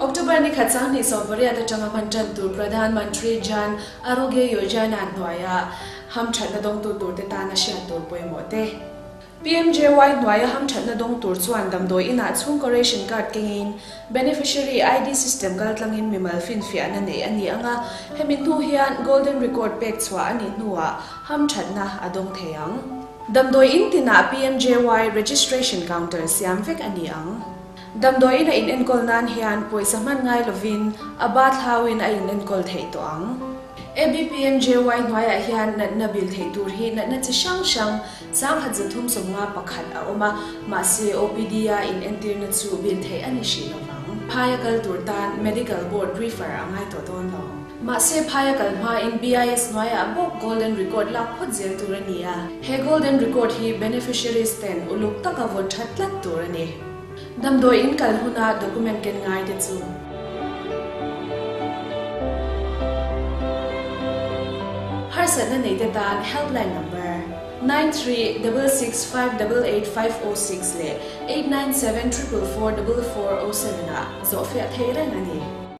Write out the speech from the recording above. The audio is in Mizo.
October ni khat 28 atanga hman tan tur Pradhan Mantri Jan Arogya Yojana hnuaia hamthatna dawngtu turte tana hriat tur pawimawh te. PMJY hnuaia hamthatna dawng tur chuan damdawi inah chhungkaw ration card kengin beneficiary ID system kaltlangin mimal finfiahna nei a ni ang a, hemi hnu hian golden record pek chhuah a nih hnuah hamthatna a dawng thei ang. Damdawi in tinah PMJY registration counter siam vek a ni ang. Damdawi ina inenkawl nan hian pawisa hman ngai lovin a ba thlauin a inenkawl theih tawh ang. ABPMJY hnuaiah hian natna bil theih tur hi natna chi hrang hrang 1351 a awm a, mahse OPD-a inentirna chu bil theih a ni hrih lovang. Phaia kal tur tan Medical Board refer a ngai tawh dawn lo. Mahse phaia kal hmain BIS hnuaiah bawk Golden Record lak phawt zel tur a ni a, he Golden Record hi beneficiaries ten uluk taka vawn that tlat tur a ni. Damdawi in kal huna document ken ngai te chu. Harsatna nei te tan helpline number 9366588506 leh 8974444407 ah zawhfiah thei reng a ni.